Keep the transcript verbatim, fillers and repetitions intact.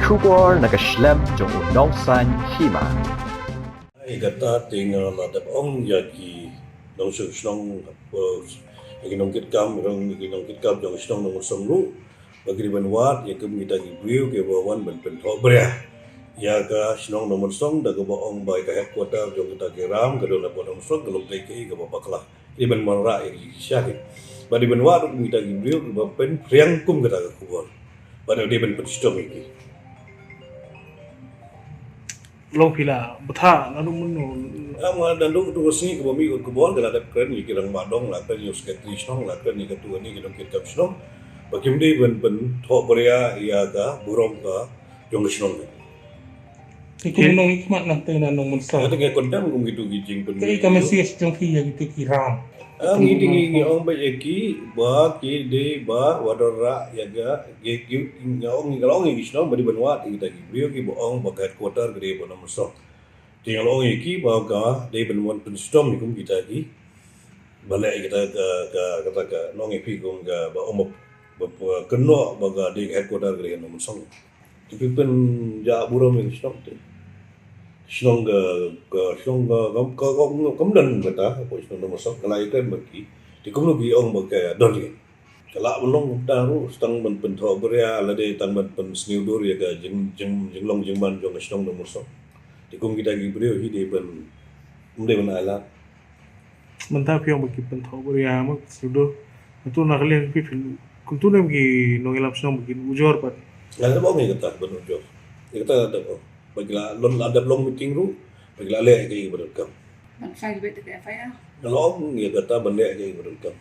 Khubor na ka shlem jong u nongsan hima. Ïa kata te nga la dep ong ïa ki nongshong shnong, ïa ki nongkit kam, ïa ki nongkit kam jong shnong Nongmynsong ruh ba ki dei ban wad ïa kum kita ki briew kiba wan ban pynthohbria ïa ka shnong Nongmynsong da kaba ong ba ïa ka headquarter jong kita ki ram ka don hapoh Nongmynsong, ka long kaei kaei kaba bakla. Dei ban wanrah ïa ki sha ki. Ba dei ban wad ruh kum kita ki briew kiba pynphriang kum kata ka khubor. Ba dei ban pynshitom ïa ki. Long phi la bthah naduh mynno? Nga naduh tu ka sngi kaba mih ka khubor ka la dep kren ïa ki rangbah dong, la kren ïa u secretary shnong, la kren ïa katu kane ki nongkit kam shnong. Ba kim dei ban pynthohbria ïa ka burom ka jong ka shnong. Te kum nongmihkhmat na te na Nongmynsong. Nga te nga condemn kum kitu ki jingpyn. Kaei ka message jong phi ïa kitu ki ram? Ngi te ngi ong ba ïa ki ba ki dei ba wanrah ïa ka, nga ong, nga ong ïa ki shnong ba dei ban wad ïa kita ki briew kiba ong ba ka headquarter ka dei ba Nongmynsong. Te nga ong ïa ki ba ka dei ban wan pynshitom ïa kum kita ki ba leh ïa kita ka, ka, kata ka, nga ong ïa phi kum ka ba ong ba, ba kynnoh ba ka dei ka headquarter ka dei Nongmynsong. Te phi pynjah burom ïa ka shnong te. Shnong ka, ka shnong ka, ka, ka, ka, kam don kata, ka shnong Nongmynsong, ka la ïa kren bad ki. Te kumno ki ong ba ka don ïa. Ka lah ban long kumta ruh, tang ban pynthohbria, lada tang ban pynsngewdur ïa ka jing, jing, jinglong jingman jong ka shnong Nongmynsong. Te kum kita ki briew hi dei ban, ym dei ban ailad. Mynta phi ong ba ki pynthohbria, ma sngewdur. Kumtu na ka liang phi phi, kumtu ne ki nongïalam shnong ba kin ujor pat. Nga la dep ong ïa kata ban ujor. Ïa kata la dep ong. Ba ki la long, la dep long meeting ruh, ba ki la leh kaei ba donkam. Ban file beit da ka F I R. Nga la ong ïa kata ban leh kaei ba donkam.